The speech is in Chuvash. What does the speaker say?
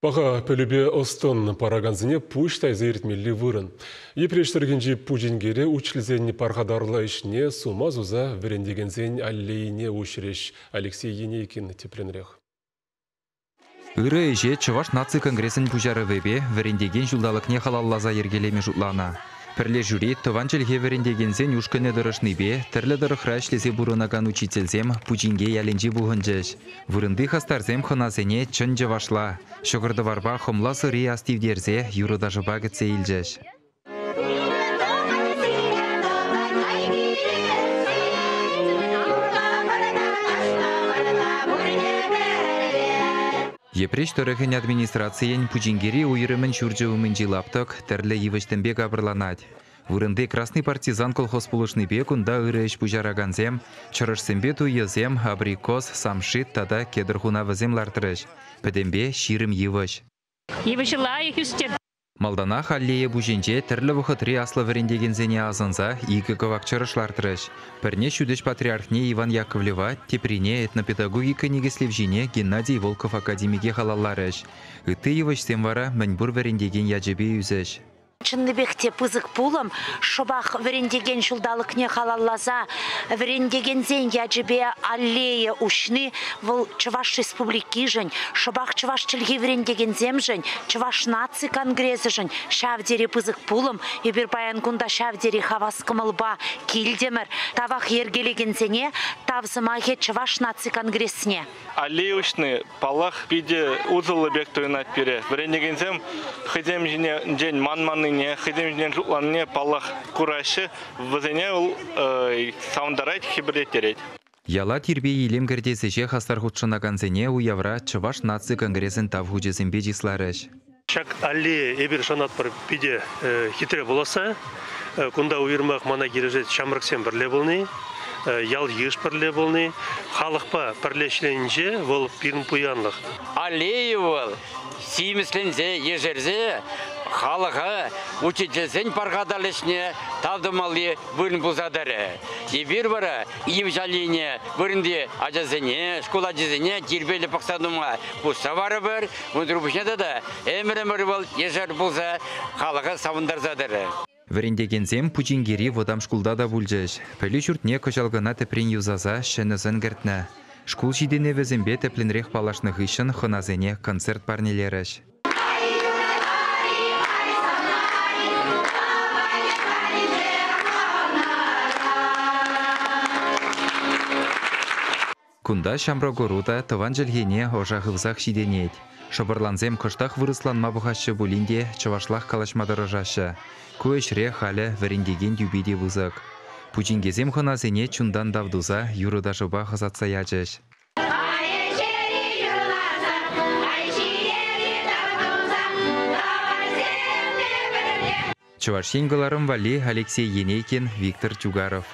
Паха пӗлӳпе ӑс-тӑн паракансене пуҫ тайса иртмелли вырӑн. Йӗпреҫ тӑрӑхӗнчи Пучинкере учительсен пархатарлӑ ӗҫне сума суса вӗрентекенсен аллейине уҫрӗҫ. Алексей Енейкин тӗплӗнрех. Ырӑ ӗҫе Чӑваш наци конгресӗн пуҫарӑвӗпе Вӗрентекен ҫулталӑкне халалласа йӗркелеме шутланӑ. Пӗрлешӳри тӑван чӗлхе вӗрентекенсен ушкӑнӗ тӑрӑшнипе тӗрлӗ тӑрӑхра ӗҫлесе пурӑнакан учительсем Пучинке ялӗнче пухӑнчӗҫ. Вырӑнти хастарсем хӑнасене чӑн чӑвашла, ҫӑкӑр-тӑварпа хӑмла сӑри астивтерсе юрӑ-ташӑпа кӗтсе илчӗҫ. Йӗпреҫ тӑрӑхӗн администрацийӗн Пучинкери уйрӑмӗн ҫурчӗ умӗнчи лаптӑк тӗрлӗ йывӑҫ-тӗмпе капӑрланать. Вырӑнти «Красный партизан» колхоз пулӑшнипе кунта ырӑ ӗҫ пуҫаракансем чӑрӑшсемпе туйӑсем, абрикос, самшит тата кедр хунавӗсем лартрӗҫ. Пӗтӗмпе 20 йывӑҫ. Йывӑҫ лайӑх ӳстер. Малтанах аллея пуҫӗнче тӗрлӗ вӑхӑтри аслӑ вӗрентекенсене асӑнса икӗ кӑвак чӑрӑш лартрӗҫ. Пӗрне ҫутӗҫ патриархне Иван Яковлева, теприне этнопедагогика никӗслевҫине Геннадий Волков академике халалларӗҫ. Ытти йывӑҫсем вара мӗнпур вӗрентекен ячӗпе ӳсӗҫ. Чӑннипех те пысӑк пулӑм. Шӑпах вӗрентекен ҫулталӑкне халалласа вӗрентекенсен ячӗпе аллея уҫни вӑл Чӑваш Республикишӗн, шӑпах чӑваш чӗлхи вӗрентекенсемшӗн, Чӑваш наци конгресӗшӗн ҫав тери пысӑк пулӑм. Эпир паян кунта ҫав тери хавас кӑмӑлпа килтӗмӗр. Тавах йӗркелекенсене, тав сӑмахӗ Чӑваш наци конгресне. Аллея уҫни, паллах, питӗ усӑллӑ пек туйӑнать пире. Вӗренекенсем хӑйсем ҫинчен манманнине, хӑйсем ҫинчен шутланине, паллах, кураҫҫӗ. Вӗсене вӑл савӑнтарать, хӗпӗртеттерет. Яла тирпей-илем кӗртес ӗҫе хастар хутшӑнакансене уявра Чӑваш наци конгресӗн тав хучӗсемпе чысларӗҫ. Ҫак аллея эпир шанатпӑр питӗ хитре пуласса. Кунта уйрӑмах мана килӗшет ҫамрӑксем пӗрле пулни, ял-йыш пӗрле пулни. Халӑхпа пӗрле ӗҫленинче вӑл пирӗн пуянлӑх. Аллея вӑл симӗсленсе, ешерсе халӑха учительсен пархатарлӑ ӗҫне тав тумалли вырӑн пулса тӑрӗ. Эпир вара йывӑҫ аллине вырӑнти ачасене, шкул ачисене тирпейлӗ пӑхса тума пусса парӑпӑр. Унсӑр пуҫне тата ӗмӗр-ӗмӗр вӑл ешер пулса халӑха савӑнтарса тӑрӗ. Вӗрентекенсем Пучинкери вӑтам шкулта та пулчӗҫ. Пӗлӳ ҫуртне кӑҫал кӑна тӗпрен юсаса ҫӗнӗ сӑн кӗртнӗ. Шкул ҫитӗнӗвӗсемпе тӗплӗнрех паллашнӑ хыҫҫӑн хӑнасене концерт парнелерӗҫ. Кунта ҫамрӑк ӑру та тӑван чӗлхене ӑша хывсах ҫитӗнет. Шӑпӑрлансем кӑштах вырӑсланма пӑхаҫҫӗ пулин те чӑвашлах калаҫма тӑрӑшаҫҫӗ. Ку ӗҫре халӗ вӗрентекен тӳпи те пысӑк. Пучинкесем хӑнасене чунтан тав туса юрӑ-ташӑпа ӑсатса ячӗҫ. Чӑваш Ен кӑларӑм валли Алексей Енейкин, Виктор Тюгаров.